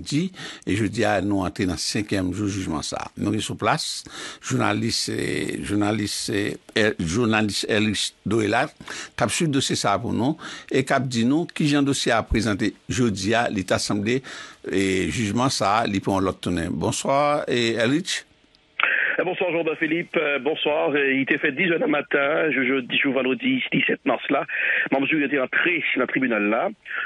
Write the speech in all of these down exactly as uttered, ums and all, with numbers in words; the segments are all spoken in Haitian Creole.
Ayiti, e jodi a, nou antre nan senkyèm jou jijman sa a. Nou gen sou plas, jounalis, eh, jounalis, eh, El- jounalis Elrich Dorelas, k ap swiv dosye sa a pou nou, e k ap di nou kijan dosye a prezante jodi a, li ta sanble, eh, jijman sa a, li pran yon lòt tounen. Bonswa, eh, Elrich. Eh, bonsoir Jean-Robert Philippe. Eh, bonsoir. Eh, li te fè dis è nan maten, jou, jodi, jou vandredi disèt mas la. Manm jiri yo te antre nan tribinal la,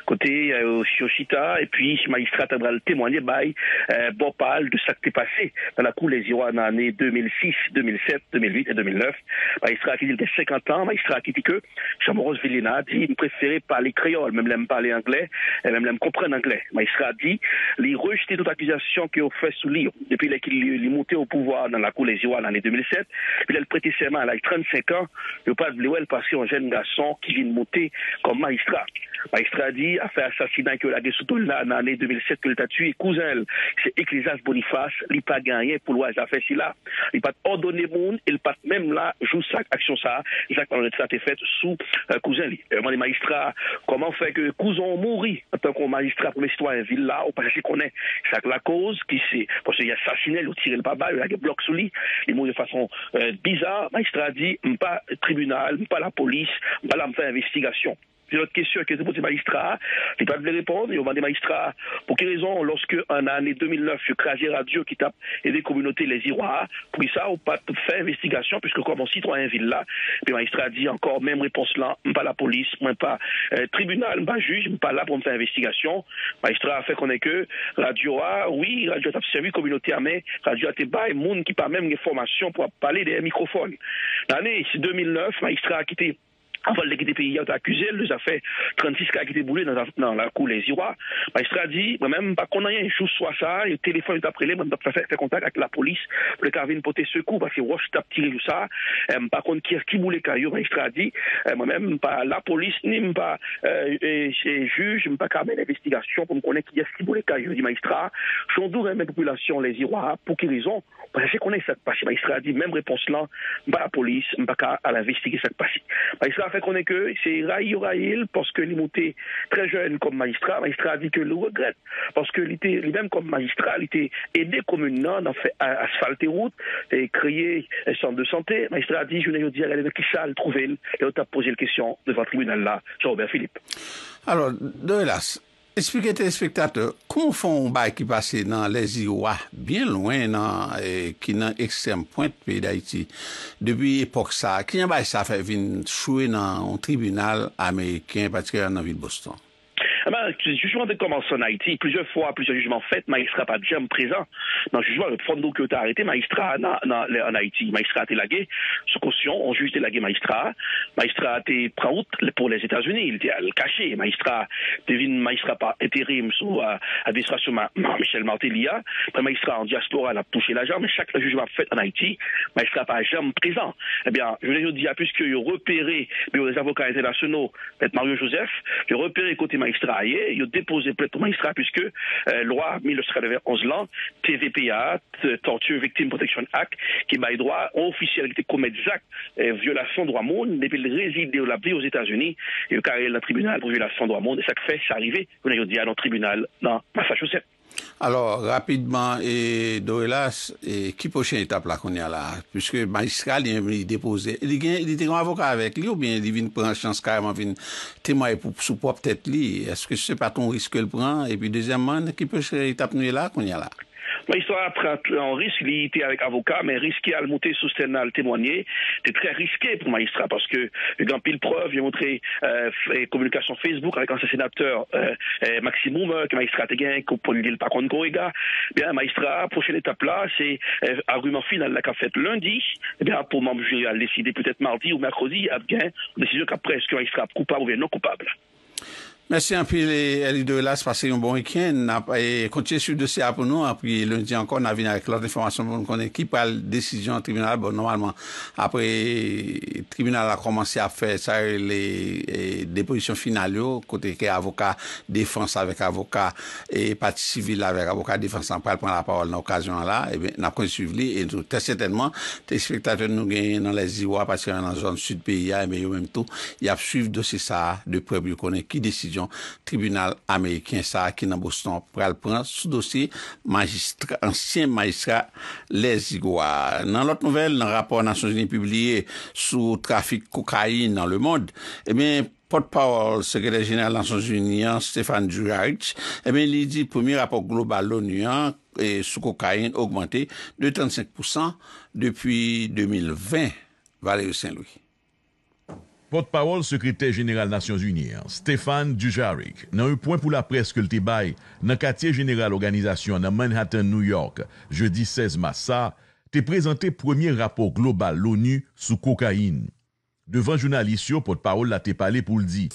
kote, eh, yo, yo chita, epi majistra ta pral temwanye bay, eh, bò pa l de sa k te pase nan lakou Lèziwa nan ane de mil sis, de mil sèt, de mil uit e de mil nèf. Majistra ki di l gen senkant an, majistra ki di ke Jean Moros Vilhena di, "M prefere pale kreyòl, menm lè m pale anglè, e menm lè m konprann anglè." Majistra di, li rejte tout akizasyon ke yo fè sou li yo. Depi lè ke li, li moute o pouvwa nan lakou Lèziwa nan ane de mil sèt, depi lè l prete sèman a laj trannsenk an, yo pa t vle wè l pase yon jèn gason ki vin moute kòm majistra. Majistra di, afè asasinay ke yo lage sou do l la nan ane de mil sèt ke l ta tiye kouzen l, se Ecclesias Boniface, li pa gen anyen pou l wè zafè sila. Li pa t òdone moun, e l pa t menm la jou sa aksyon sa, zak malonèt sa te fèt sou, eh, kouzen li. Yo mande majistra, kòman fè ke kouzen w mouri antanke yon majistra, premye sitwayen vil la, ou pa chèche konnen sa k lakoz, ki se, paske y asasinen l, yo tire l pa bal, yo lage blòk sou li, li mouri yon fason, eh, biza. Majistra di, "M pa tribinal, m pa lapolis, m pa la m fè envestigasyon." Yon lòt kesyon ke yo te poze majistra a, li pa t vle reponn. Yo mande majistra a, pou ki rezon, lòske an ane de mil nèf, yo kraze radyo ki t ap ede kominote Lèziwa a, poukisa ou pa t fè envestigasyon, piske kòm yon sitwayen vil la? Epi majistra a di ankò, menm repons lan, "M pa lapolis, mwen pa, eh, tribinal, m pa jij, m pa la pou m fè envestigasyon." Majistra a fè konnen ke radyo a, wi, radyo a t ap sèvi kominote a, men radyo a te bay moun ki pa menm gen fòmasyon pou ap pale dèyè mikwofòn. Nan ane de mil nèf, majistra a kite Anvan l te kite peyi a, yo te akize l de zafè trannsis kay ki te boule nan, nan lakou Lèziwa. Majistra di, "Mwen menm, m pa konn anyen. Jou swa sa a, yo telefòn yo t ap rele mwen, m t ap fè, fè kontak ak lapolis pou yo ka vin pote sekou, paske wòch t ap tire jou sa a. Eh, m pa konn kiyès ki boule kay yo." Majistra di, eh, "Mwen menm, m pa lapolis, ni m pa, eh, eh, eh, jij, m pa ka mennen envestigasyon pou m konnen kiyès ki boule kay yo," di majistra a. Jan w di w renmen popilasyon Lèziwa a, pou ki rezon? Paske konnen sa k pase, majistra a di menm repons lan, "M pa lapolis, m pa ka al envestige sa k pase." Majistra a fè konnen ke se rayi yo rayi l, paske li moute trè jèn kòm majistra. Majistra a di ke li regrèt, paske li te, li menm kòm majistra, li te ede komin nan, nan fè a-, asfalte wout, e kreye, e, sant de sante. Majistra a di, jounen jodi a, gade nan kisa l twouve l, lè yo t ap poze l kesyon devan tribinal la, Jean Robert Philippe. Alò, Dorelas, Eksplike telespektatè, kòman w fè yon bagay ki pase nan Lèziwa, byen lwen nan, eh, ki nan ekstrèm pwent peyi Dayiti, depi epòk sa a, kijan bagay sa a fè vin chwe nan yon tribinal ameriken, patikilyèman nan vil Boston? Eben, jijman te kòmanse ann Ayiti, plizyè fwa, plizyè jijman fèt, majistra pa t janm prezan nan jijman yo. Fò n di w ke yo te arete majistra a nan, nan, ann Ayiti. Majistra a te lage sou kosyon, yon jij te lage majistra a. Majistra a te pran wout pou Lèzetazini, li te al kache. Majistra a te vin majistra pa enterim sou, a, administrasyon Ma-, Ma-, Michel Martelly a. Premye majistra an dyaspora, l ap touche lajan, men chak lè jijman ap fèt ann Ayiti, majistra pa janm prezan. Ebyen, jounen jodi a, piske yo repere Biwo dèzavoka entènasyonal, Mèt Mario Joseph, yo repere kote majistra a ye, yo depoze plent pou majistra, piske, eh, lwa mil nèf san katrevenn onz lan, T V P A, T-, Torture Victim Protection Act, ki bay dwa yon ofisyèl ki te komèt zak, eh, vyolasyon dwa moun, depi l rezide ou l ap viv Ozetazini, yo ka rele l nan tribinal pou vyolasyon dwa moun, e sa k fè sa rive, jounen jodi a, nan tribinal nan Massachusetts. Alò, rapidman, e, Dorelas, e, ki pwochen etap la kounye a la? Piske majistra li menm li depoze, li gen, li te gen yon avoka avèk li, oubyen li vin pran chans kareman vin temwaye pou, sou pwòp tèt li? Èske se pa t yon risk ke l pran? Epi dezyèmman, ki pwochen etap nou ye la kounye a la? Majistra a pran yon risk, li te avèk avoka, men riske al moute sou sèn nan al temwanye, te trè riske pou majistra, paske yo gen anpil prèv, yo montre, eh, f-, eh, kominikasyon Facebook avèk ansyen senatè, eh, eh, Maxime Roumer, ke majistra te gen, ke pou li di l pa konn Korega. Byen, majistra a, pwochen etap la, se, eh, agiman final la k ap fèt lendi. Ebyen, pou manm jiri a deside, petèt madi ou mèkredi, ap gen yon desizyon k ap pran èske majistra ap koupab oubyen non koupab. Mèsi anpil, e, Elrich Dorelas, pase yon bon wikenn. N ap, e, kontinye swiv dosye a pou nou, epi lendi ankò, n a vin avèk lòt enfòmasyon pou nou konnen ki pral desizyon tribinal. Bon, nòmalman, apre tribinal la kòmanse ap fè sa yo rele, e, depozisyon final yo, kote ke avoka defans avèk avoka, e, pati sivil avèk avoka defans lan pral pran lapawòl nan okazyon an la, ebyen, n ap kontinye swiv li, e nou, trè sètènman, telespektatè nou genyen nan Lèziwa, patikilyaman nan zòn sid peyi a, ebyen, yo menm tou, y ap swiv dosye sa a de prè pou yo konnen ki desizyon tribinal ameriken sa a ki nan Boston pral pran sou dosye majistra, ansyen majistra Lèzigo a. Nan lòt nouvèl, nan rapò Nasyonzini pibliye sou trafik kokayin nan lemond, ebyen, pòtpawòl sekretè jeneral Nasyonzini an, Stéphane Dujarric, ebyen, li di premye rapò global l'ONU an e sou kokayin ogmante de trannsenk pousan depi de mil ven. Valerio Saint-Louis. Pòtpawòl sekretè jeneral Nasyonzini an, Stéphane Dujarric, nan yon pwen pou laprès ke l te bay nan katye jeneral òganizasyon an nan Manhattan, New York, jedi sèz mas sa, te prezante premye rapò global l'ONU sou kokayin. Devan jounalis yo, pòtpawòl la te pale pou l di,